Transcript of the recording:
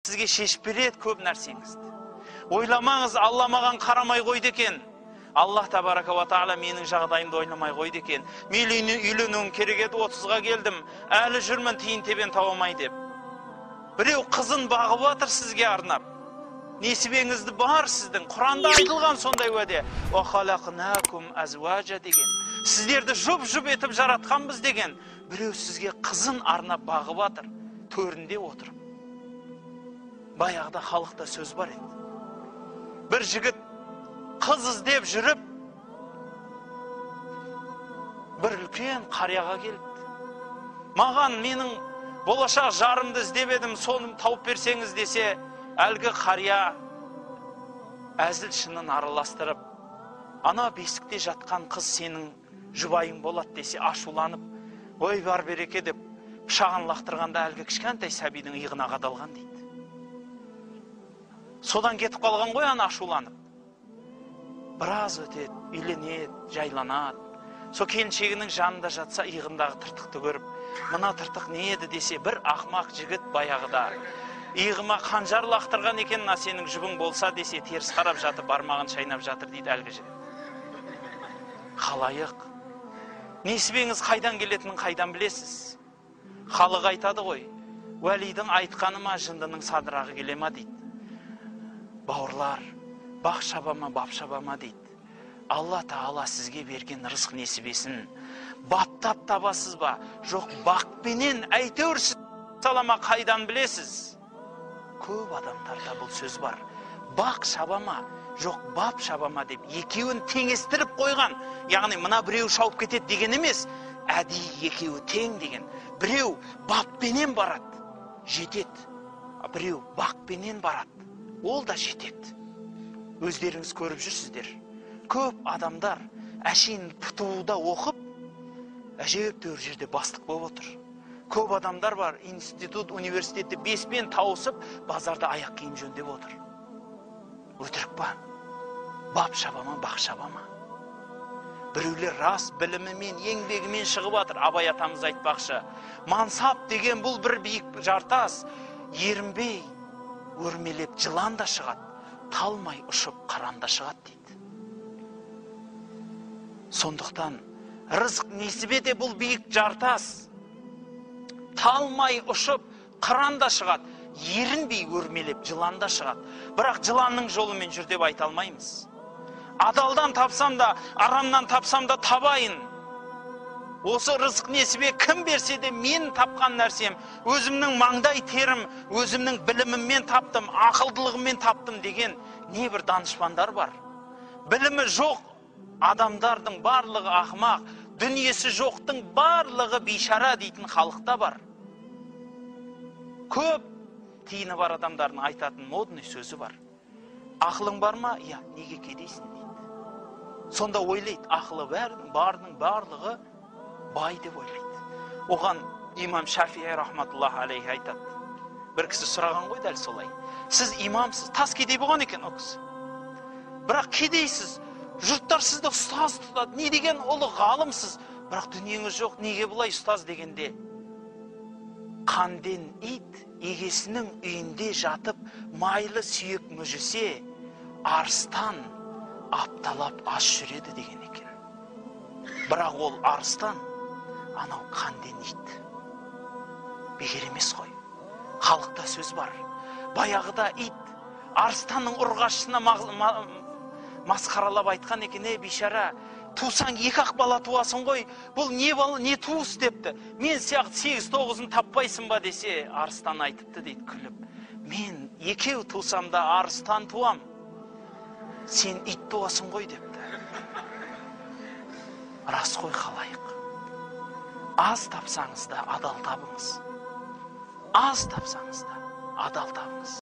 Сізге шешіп береді көп нәрсеңізді. Ойламаңыз, Алла маған қарамай қойды екен. Аллах табарака ва тағала менің жағдайымды ойламай қойды екен. Мен үйленуім керек еді, 30-ға келдім, әлі жүрмін тиын тебен таба алмай деп. Біреу қызын бағып жатыр сізге арнап. Несібеңізді бар сіздің. Құранда айтылған сондай уәде. Уа халақнакум азважа деген. Сіздерді жұп-жұп етіп жаратқанбыз деген. Біреу сізге қызын арнап бағып жатыр, төрінде отырып. Баяғыда халықта сөз бар еді. Бір жігіт қыз іздеп жүріп, бір үлкен қарияға келіпті. Маған менің болашақ жарымды іздеп едім, соны тауып берсеңіз десе, әлгі қария әзіл шынын араластырып, ана бесікте жатқан қыз сенің жұбайың болады десе, ашуланып, ой бар береке деп пышағын лақтырғанда әлгі кішкентай сәбидің иығына қадалған дейді. Содан кетіп қалған ғой ана ашуланып. Біраз өтеді, үйленеді, жайланады. Со келіншегінің жанында жатса, иығындағы тыртықты көріп, мына тыртық не еді десе, бір ақмақ жігіт баяғыда иығыма қанжар лақтырған екен, мына сенің жұбың болса десе, теріс қарап жатып, бармағын шайнап жатыр дейді әлгі жігіт. Халайық, несібеңіз қайдан келетінін қайдан білесіз? Халық айтады ғой, уәлидің айтқаны ма, жындының садырағы келе ма дейді. Бауырлар, бақ шаба ма, бап шаба ма дейді. Алла Тағала сізге берген рызық несібесін баптап табасыз ба? Жоқ, бақпенен әйтеуір сіз сала ма, қайдан білесіз? Көп адамдарда бұл сөз бар. Бақ шаба ма, жоқ бап шаба ма деп екеуін теңестіріп қойған. Яғни мына біреу шауып кетеді деген емес, әдейі екеуі тең деген. Біреу баппенен барады, жетеді. Біреу бақпенен барады, ол да жетеді. Өздеріңіз көріп жүрсіздер. Көп адамдар әшейін ПТУ-да оқып, әжептәуір жерде бастық болып отыр. Көп адамдар бар, институт, университетті беспен тауысып, базарда аяқ киім жөндеп отыр. Өтірік па? Бап шаба ма, бақ шаба ма? Біреулер рас білімімен, еңбегімен шығып жатыр. Абай атамыз айтпақшы, мансап деген бұл бір биік жартас, ерінбей өрмелеп жылан да шығады, талмай ұшып қыран да шығады дейді. Сондықтан рызық несібе де бұл биік жартас, талмай ұшып қыран да шығады, ерінбей өрмелеп жылан да шығады. Бірақ жыланның жолымен жүр деп айта алмаймыз. Адалдан тапсам да, арамнан тапсам да табайын. Осы рызық несібе кім берсе де мен тапқан нәрсем, өзімнің маңдай терім, өзімнің біліміммен таптым, ақылдылығыммен таптым деген не бір данышпандар бар. Білімі жоқ адамдардың барлығы ақымақ, дүниесі жоқтың барлығы бейшара дейтін халықта бар. Көп тиыны бар адамдардың айтатын модный сөзі бар. Ақылың бар ма? Иә, неге кедейсің дейді. Сонда ойлайды, ақылы барының барлығы бай деп ойлайды. Оған имам Шафии рахматуллахи алейхи айтады. Бір кісі сұраған ғой дәл солай. Сіз имамсыз, тас кедей болған екен ол кісі. Бірақ кедейсіз, жұрттар сізді ұстаз тұтады. Не деген ұлы ғалымсыз, бірақ дүниеңіз жоқ, неге бұлай ұстаз дегенде, қанден ит егесінің үйінде жатып майлы сүйек мүжісе, арыстан апталап аш жүреді деген екен. Бірақ ол арыстан анау қанден ит. Бекер емес қой. Халықта сөз бар. Баяғыда ит арыстанның ұрғашысына масқаралап айтқан екен, ей бейшара, тусаң екі ақ бала туасың ғой, бұл не бала, не туыс депті. Мен сияқты 8-9-ын таппайсың ба десе, арыстан айтыпты дейді күліп. Мен екеу тусам да арыстан туам, сен ит туасың ғой депті. Рас қой халайық. Аз тапсаңыз да адал табыңыз. Аз тапсаңыз да адал табыңыз.